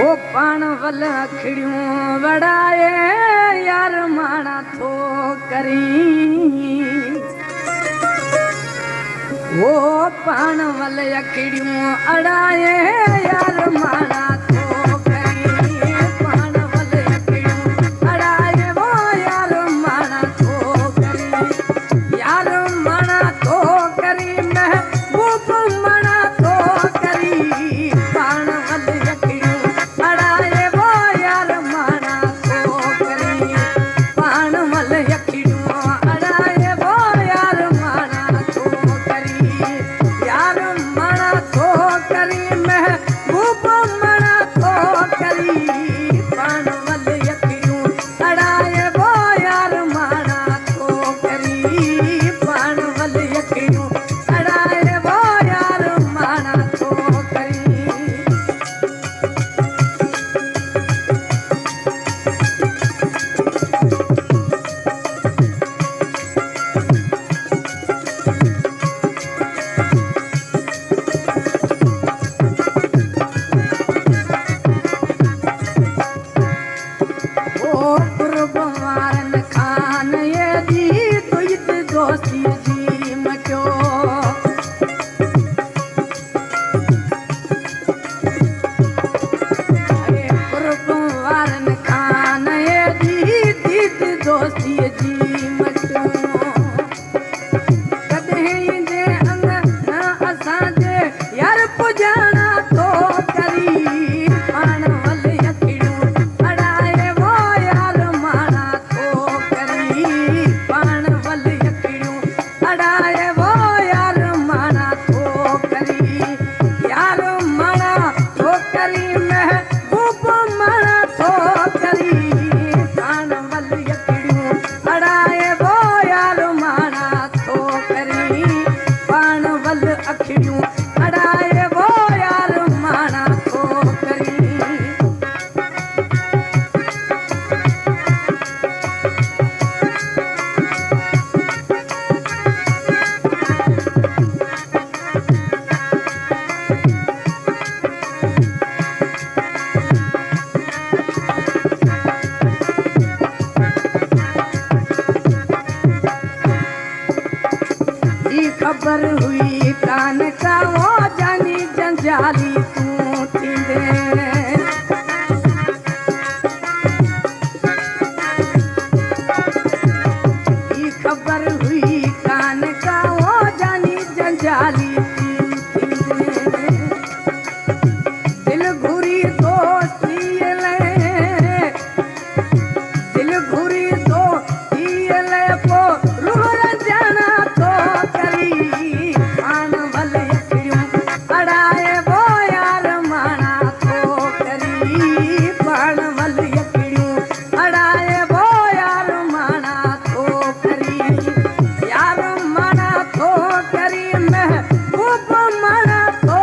او پاڻ ول اکھڙيون اڙائي، يار ماڻا ٿو ڪرين. او پاڻ ول اکڙيون اڙائي، يار ماڻا ٿو ڪرين. پاڻ ول اکڙيون اڙائي، او يار ماڻا ٿو ڪرين. يار ماڻا ٿو ڪرين، محبوب ماڻا ٿو ڪرين. پاڻ ول اکڙيون اڙائي، او يار ماڻا ٿو ڪرين. پاڻ ول اکڙيون اڙائي، او يار ماڻا ٿو ڪرين. يار ماڻا ٿو ڪرين، محبوب ماڻا ٿو ڪرين. پاڻ ول اکڙيون اڙائي، او يار ماڻا ٿو ڪرين. پاڻ ول اکڙيون اڙائي، او يار ماڻا ٿو ڪرين. او قرب وارن کان، اي دي تو ات دوستي جي مچو. اي قرب وارن کان، اي دي، دي، دي دوستي جي مچو. ڪڏهن جي انگ نه اسان جي يار پڄاڻا ٿو ڪرين. پاڻ ول اکڙيون اڙائي، او يار ماڻا ٿو ڪرين. پاڻ ول اکڙيون اڙائي، او يار ماڻا ٿو ڪرين. يار ماڻا ٿو ڪرين، محبوب ماڻا ٿو ڪرين. پاڻ ول اکڙيون اڙائي، او يار ماڻا ٿو ڪرين. پاڻ ول اکڙيون اڙائي، او يار ماڻا ٿو ڪرين. جي خبر هئي ڪانه ڪا، او جاني جنجالي تون ٿيندين. جي خبر هئي ڪانه ڪا، او جاني جنجالي تون ٿيندين. دل گهري دوستي لاءِ، دل گهري ٿو، ٿي لئي پو روح رنجاڻا ٿو ڪرين. پاڻ ول اکڙيون اڙائي، او يار ماڻا ٿو ڪرين. پاڻ ول اکڙيون اڙائي، او يار ماڻا ٿو ڪرين. يار ماڻا ٿو ڪرين، محبوب ماڻا ٿو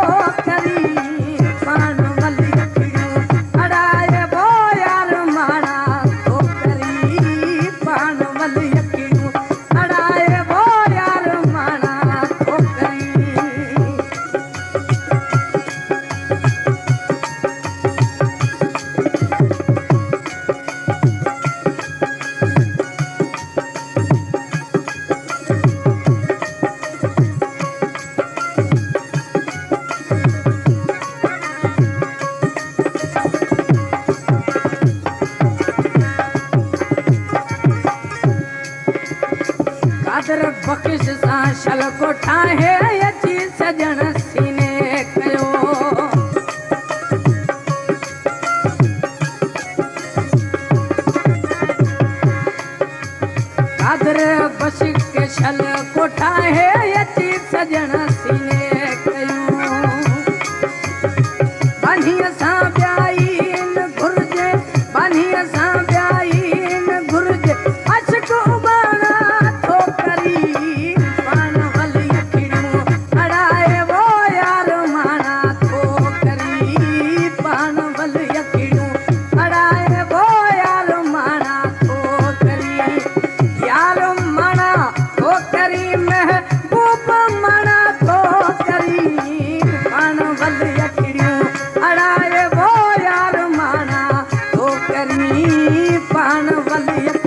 ڪرين. پاڻ ول اکڙيون اڙائي، او يار ماڻا ٿو ڪرين. پاڻ ول اکڙيون اڙائي، او يار ماڻا ٿو ڪرين. قادر بخش سان شل ڳوٺاهي، اچي سڄڻ سيني ڪيو. قادر بخش کي شل ڳوٺاهي، اچي سڄڻ سيني ڪيو. ٻانهيءَ سان ٻيائي نه گهرجي، ٻانهيءَ سان ٻيائي نه گهرجي، عشق اٻاڻا ٿو ڪرين. پاڻ ول اکڙيون اڙائي، او يار ماڻا ٿو ڪرين. پاڻ ول اکڙيون اڙائي، او يار ماڻا ٿو ڪرين. يار ماڻا ٿو ڪرين، محبوب ماڻا ٿو ڪرين. پاڻ ول اکڙيون اڙائي، او نی پان ولی